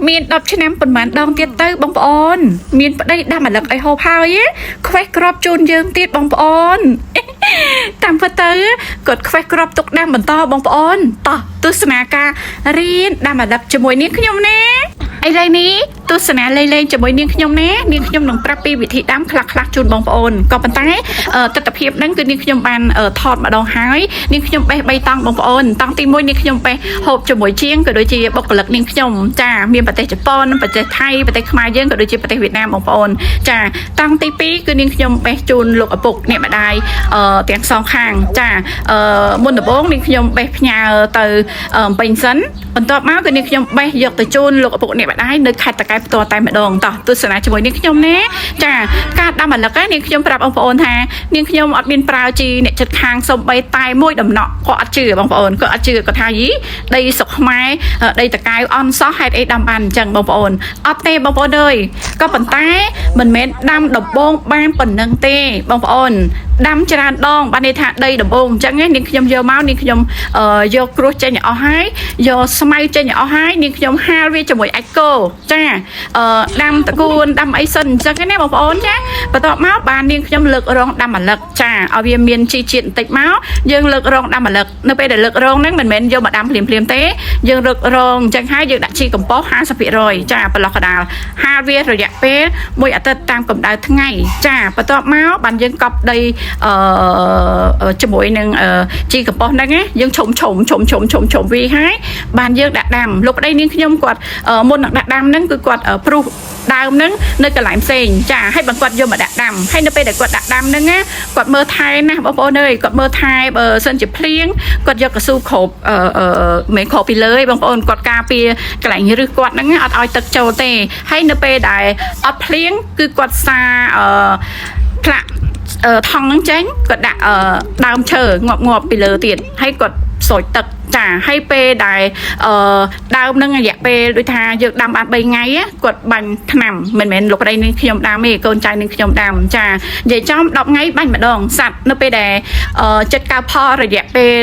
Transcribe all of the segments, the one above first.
មាន10ឆ្នាំប៉ុន្មានដងទៀតទៅបងប្អូន មានប្តីដាំឪឡឹកឲ្យហូបហើយខ្វេះក្របជូនយើងទៀតបងប្អូន តាមពិតទៅគាត់ខ្វេះក្របទុកដាំបន្តបងប្អូនតោះទស្សនាការរៀនដាំឪឡឹកជាមួយនាងខ្ញុំណាឥឡូវនេះទស្សនាលេងលេងជាមួយនាងខ្ញុំណានាងខ្ញុំនឹងប្រាប់ពីវិធីដាំខ្លះខ្លះៗជូនបងប្អូនក៏ប៉ុន្តែទស្សនភាពហ្នឹងគឺនាងខ្ញុំបានថតម្ដងហើយនាងខ្ញុំបេះ3តង់បងប្អូនតង់ទី1នាងខ្ញុំបេះហូបជាមួយជាងក៏ដូចជាបុគ្គលិកនាងខ្ញុំចាមានប្រទេសជប៉ុនប្រទេសថៃប្រទេសខ្មែរយើងក៏ដូចជាប្រទេសវៀតណាមបងប្អូនចាតង់ទី2គឺនាងខ្ញុំបេះជូនលោកឪពុកអ្នកម្ដាយទាំងសងខាងចាមុនដំបូងនាងខ្ញុំបេះផ្ញើទៅពេញសិនបន្ទាប់មកគឺនាងខ្ញុំបេះយកទៅជូនលោកឪពុកអ្នកម្ដាយនៅខេត្តតាកែវផ្ទាល់តែម្ដងតោះទស្សនាជាមួយនាងខ្ញុំណាចាការដាំឪឡឹកហ្នឹងនាងខ្ញុំប្រាប់បងប្អូនថានាងខ្ញុំអត់មានប្រើជីអ្នកចិត្តខាងសំបីតែមួយដំណក់ក៏អត់ជឿបងប្អូនក៏អត់ជឿគាត់ថាយីដីស្រុកខ្មែរដីតាកែវអន់សោះហេតុអីដាំបានអញ្ចឹងបងប្អូនអត់ទេបងប្អូនអើយក៏ប៉ុន្តែមិនមែនដាំដំបងបានប៉ុណ្ណឹងទេបងប្អូនដាំច្រើនដងបានន័យថាដីដំបងអញ្ចឹងណានាងខ្ញុំយកមកនាងខ្ញុំយកគ្រោះចេញឲ្យអស់ហើយយកស្មៅចេញឲ្យអស់ហើយនាងខ្ញុំហាលវាជាមួយអាចគោចាដាំតកួនដាំអីសិនអញ្ចឹងណាបងប្អូនចាបន្ទាប់មកបាននាងខ្ញុំលើករងដាំឪឡឹកចាឲ្យវាមានជីជាតិបន្តិចមកយើងលើករងដាំឪឡឹកនៅពេលដែលលើករងហ្នឹងមិនមែនយកមកដាំភ្លាមភ្លាមៗទេយើងលើករងអញ្ចឹងហើយយើងដាក់ជីកំប៉ុស្ត50%ចាប្រឡោះកដាលហាលវារយៈពេលមួយអាទិត្យតាមកម្ដៅថ្ងៃចាបន្ទាប់មកបានយើងកប់ដីជាមួយនឹងជីកំប៉ុស្តហ្នឹងណាយើងឈុំឈុំឈុំឈុំឈុំឈុំវាហើយបានយើងដាក់ដាំលោកប្តីនាងខ្ញុំគាត់មុននឹងដាក់ដាំហ្នឹងគឺគាត់ព្រុសដើមហ្នឹងនៅកន្លែងផ្សេងចាហើយបើគាត់យកមកដាក់ដាំហើយនៅពេលដែលគាត់ដាក់ដាំហ្នឹងណាគាត់មើលថែណាបងប្អូនអើយគាត់មើលថែបើសិនជាភ្លៀងគាត់យកកស៊ូគ្របអឺអឺមិនគ្របពីលើឯងបងប្អូនគាត់ការពារកន្លែងរឹសគាត់ហ្នឹងណាអត់ឲ្យទឹកចូលទេហើយនៅពេលដែលអត់ភ្លៀងគឺគាត់សាផ្លាក់ថង់ហ្នឹងចេញគាត់ដាក់ដើមឈើងាប់ងាប់ពីលើទៀតហើយគាត់ស្រោចទឹកចាហើយពេលដែលដើមហ្នឹងរយៈពេលដូចថាយើងដាំបាន3ថ្ងៃគាត់បាញ់ថ្នាំមិនមែនលោកប្តីនឹងខ្ញុំដាំទេកូនចៅនឹងខ្ញុំដាំចានិយាយចំ10ថ្ងៃបាញ់ម្ដងសัตว์នៅពេលដែលចិត្តកើផលរយៈពេល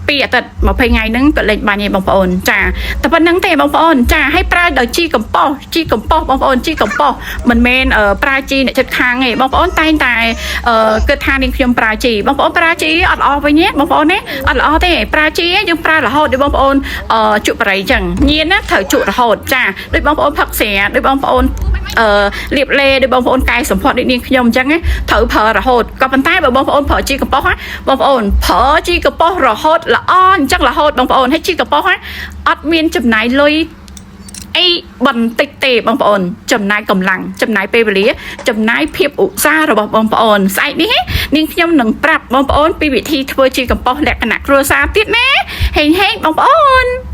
2អាទិត្យ20ថ្ងៃហ្នឹងក៏លេចបាញ់ឯងបងប្អូនចាតែប៉ុណ្្នឹងទេបងប្អូនចាឲ្យប្រើដោយជីកំប៉ុស្តជីកំប៉ុស្តបងប្អូនជីកំប៉ុស្តមិនមែនប្រើជីអ្នកចិត្តខាងទេបងប្អូនតែងតែគិតថានាងខ្ញុំប្រើជីបងប្អូនប្រើជីអត់ល្អវិញទេបងប្អូនណាអត់ល្អទេប្រើជីយើងប្រើរហូតដូចបងប្អូនជក់បរិយចឹងញៀនណាត្រូវជក់រហូតចាដូចបងប្អូនផឹកស្រាដូចបងប្អូនលៀបលេដូចបងប្អូនកែសម្ផស្សដូចនាងខ្ញុំអញ្ចឹងត្រូវប្រើរហូតក៏ប៉ុន្តែបើបងប្អូនប្រើជីកំប៉ុស្តបងប្អូនប្រើជីកំប៉ុស្តរហូតល្អអញ្ចឹងរហូតបងប្អូនហើយជីកំប៉ុស្តអត់មានចំណាយលុយអីបន្តិចទេបងប្អូនចំណាយកម្លាំងចំណាយពេលវេលាចំណាយភាពឧស្សាហ៍របស់បងប្អូនស្អែកនេះនាងខ្ញុំនឹងប្រាប់បងប្អូនពីវិធីធ្វើជីកំប៉ុស្តលក្ខណៈគ្រួសារទៀតណាហេងហេងបងប្អូន។